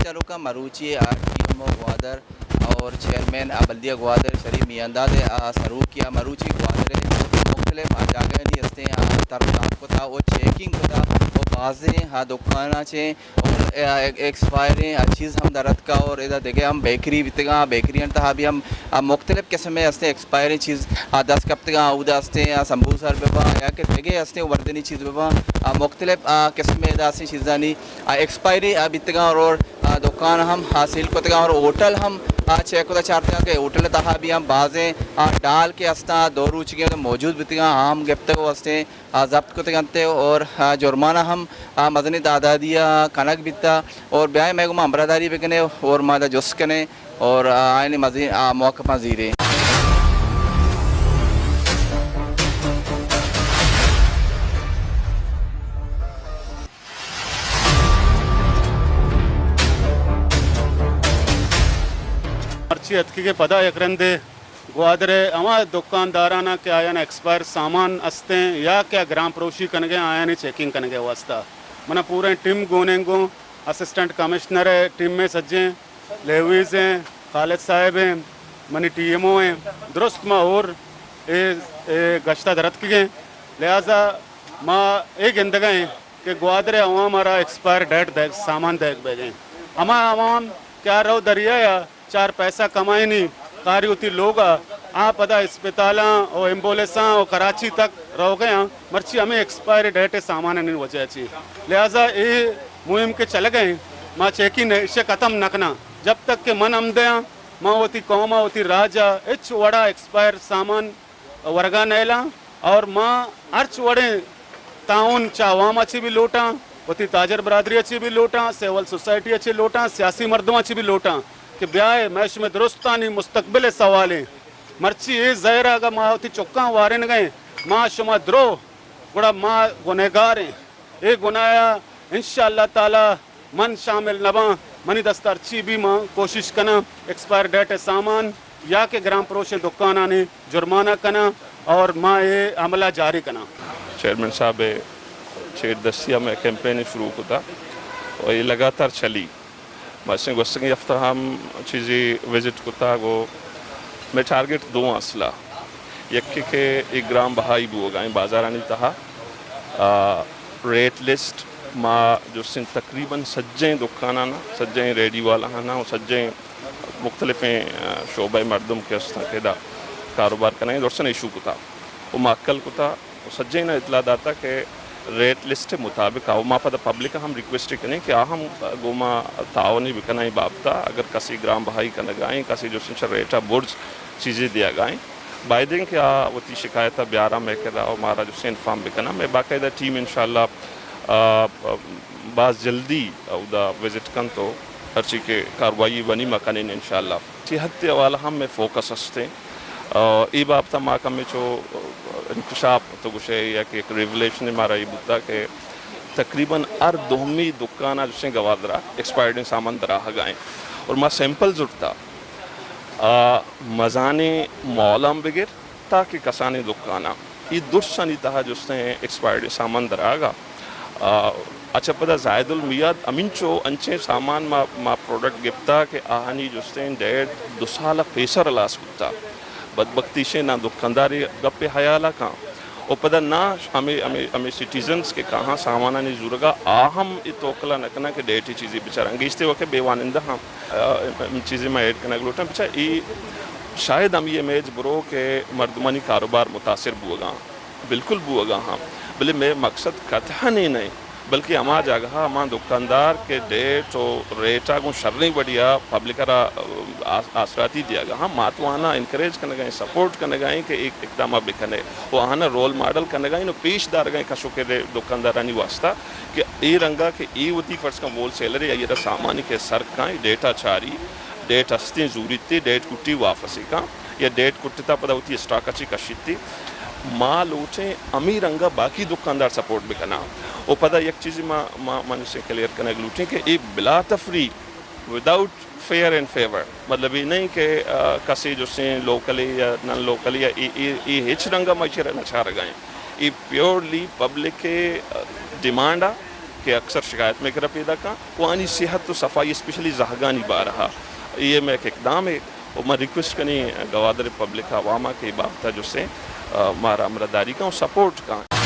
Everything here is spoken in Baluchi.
تعلقہ مروچی آ ٹی ایم او گوادر اور چیئرمین آ بلدیہ گوادر شریف میانداد آ سروکی آ مروچی گوادر مختلف آ جاگہانی استیں آ تر و تاب کتا و چیکنگ کتا و بازیں آ دکاناں چیں اور ایکسپائریں آ چیز ہم در اتکا اور ادا دگہ ہم بیکری بیتگاں، بیکریاں تہا بھی ہم آ مختلف قسمیں استیں ایکسپائریں چیز آ دست کپتگاں، اودا استیں آ سمبوسہ بباں یا کہ دگہ استیں وردنی چیز بباں، آ مختلف آ قسمیں ادا استیں چیزانی آ، ایکسپائری، آ، بیتگاں اور، آ، دکان ہم، آ، سیل کتگاں اور ہوٹل ہم، آ، چیک کتا چارتگاں کہ ہوٹل تہا بھی ہم بازیں، آ، ڈال کہ استاں، دو روچگیں موجود بیتگاں، آ ہم گپتگ و استیں، آ، ضبط کتگ انت اور، آ، جرمانہ ہم، آ، مزنیں تعدادی آ کنگ بیتا اور بیائے مئے گوما ہمراہداری بکنے اور ما دا جست کنے اور، آ، آئینی مزید، آ، موقفاں زیرے۔ مرچی اتکگیں پدا یک رندے گوادر ء ہما دکانداراناں کہ آیان ایکسپائر سامان استیں یا کہ گران پروشی کنگے آیانی چیکنگ کنگے واسطہ منا پوریں ٹیم گونیں گوں اسسٹنٹ کمشنر ء ٹیم ء سجیں لیویز ہیں، خالد صاحب ہیں، منی ٹی ایم او ہیں، درست ما اور اے، اے گشتہ درتکگیں، لہذا ما اے گندگا ہیں کہ گوادر ء عوام ء را ایکسپائر ڈیٹ دیگ، سامان دیگ بیگیں۔ ہما عوام کہ آ رو دریا ء چار پیسہ کمائینی کاری وتی لوگ ء، آ پدا اسپتالاں و ایمبولینساں و کراچی تک روگ ء آں، مرچی ہمیں ایکسپائر ڈیٹ ء سامانانی وجہ چی۔ لہذا اے مہم کہ چلگ ء، ما چیکنگ ایشی ختم نہ کناں۔ جب تک کہ من ہمدے آں، ما وتی قوم ء وتی راج ء ہچ وڑا ایکسپائر سامان ورگا نیلاں اور ما ہرچ وڑیں تعاون چہ عوام ء چی بھی لوٹاں، وتی تاجر برادری ء چی بھی لوٹاں، سول سوسائٹی ء چی لوٹاں، سیاسی مردماں چی بھی لوٹاں کہ بیائے مئے شمئے درستانی مستقبل ء سوالیں۔ مرچی اے زہر ء اگاں ما وتی چکاں وارینگیں، ما شما درو، گڑا ما گنہگاریں۔ اے گناہ ء انشاءاللہ تعالی من شامل نہ باں، منی دست ء ہرچی بھی من کوشش کناں ایکسپائر ڈیٹ ء سامان یا کہ گران پروشیں دکانانی جرمانہ کناں اور ما اے عملہ جاری کناں۔ چیئرمین صاحب ء چیر دستی ء مئے کیمپین شروع کتا و اے لگاتار چلی۔ ما اسیں گوستگیں ہفتہ ہم چیزی وزٹ کتا گو مئے ٹارگٹ دو اصلا، یکے کہ اے گران بہائی بوگا ایں بازارانی تہا، آ، ریٹ لسٹ ما جستیں تقریباً سجیں دکانانا، سجیں ریڈی والاہانا و سجیں مختلفیں، آ، شعبہ مردم کہ استاں کہ ادا کاروبار کنائیں درسن ایشو کتا و ما اکل کتا و سجیں اطلاع داتا کہ ریٹ لسٹ مطابق آ و ما پدا پبلک ہم ریکویسٹ کنیں کہ آ ہم گوما تعاونی بکنائیں بابتا، اگر کسی گران بہائی کنگائیں، کسی جستیں چہ ریٹا برز چیزے دیگائیں، بایدیں کہ آ وتی شکایت ء بیاراں مئے کرا و مارا جستیں انفارم بکناں۔ مئے باقاعدہ ٹیم انشاءاللہ، آ، باز جلدی اودا وزٹ کنت و ہرچی کہ کاروائی بنی ما کنیں انشاءاللہ۔ صحت ء حوالہ ہم مئے فوکس استیں۔ آ، اے بابت ما کمے چو انکشاف تو گوشے یا کہ یک ریولیشن مارا اے بوتا کہ تقریباً ہر دومی دکان ء جستیں گوادرا ایکسپائرڈیں سامان دراہگائیں اور ما سیمپل زرتا۔ آ، مزانیں مال ہم بگر تاکہ کسانیں دکاناں اے درسانی تہا جستیں ایکسپائرڈ سامان دراگا۔ آ، اچھا پدا زاہد المیاد ہمینچو انچیں سامان ما، ما پروڈکٹ گپتا کہ آہانی جستیں ڈیٹ دو سال پیسر ہلاس بوتا۔ بدبختی شے نہ دکانداری گپ حیالا کاں۔ و پدا نہ ہمے، ہمے، ہمے سٹیزنز کہ کاہاں سامانانی زورگا آ ہم اے توکلا نہ کناں کہ ڈیٹ ء چیزے بچاراں۔ گیشتر وقت بے وانندہ ہم، آ، ہم چیزے ما ایڈ کنگ لوٹاں۔ بچا اے شاید ہمے امیج برو کہ مردمانی کاروبار متاثر بوگا، بالکل بوگا ہاں۔ بلے مئے مقصد قطعاً اے نہ، بلکہ ہما جاگہا ہما دکاندار کہ ڈیٹ و ریٹا گوں شریں وڑیا پبلک را، آ، آسراتی دیگا ہاں، ما تو آنا انکریج کنگا ایں، سپورٹ کنگا ایں کہ اے اقدام ء بکنے و آہاں رول ماڈل کنگا ایں و پیش دارگا ایں کشوک ء دکاندارانی واسطہ کہ اے رنگا کہ اے وتی فرض کن ہول سیلر یا اے سامانی کہ سر کاں، ڈیٹ ء چاری، ڈیٹ ہستیں زوریت، ڈیٹ کٹی واپس کاں یا ڈیٹ کٹتا پدا وتی اسٹاک ء چی کشیت۔ ما لوٹیں ہمے رنگا باقی دکاندار سپورٹ بکناں۔ و پدا یک چیزے ما، ما، من اسے کلیئر کنگ لوٹیں کہ اے بلا تفریق، وداؤٹ فیئر اینڈ فیور۔ مطلب اے نہیں کہ، آ، کسے جستیں لوکلے یا نان لوکلے یا اے، اے، اے ہچ رنگا ما ایشی را نہ چارگا ایں۔ اے پیورلی پبلک ء، آ، ڈیمانڈ آ کہ اکثر شکایت مئے کرا پیداک اَں، و آنی صحت و صفائی، اسپیشلی زہگانی بارہا، اے مئے یک اقدامے۔ و من ریکویسٹ کنیں گوادر پبلک عوام ءَ کہ اے بابت ءَ جو سے، آ، مارا ہمراہداری کن و سپورٹ کن۔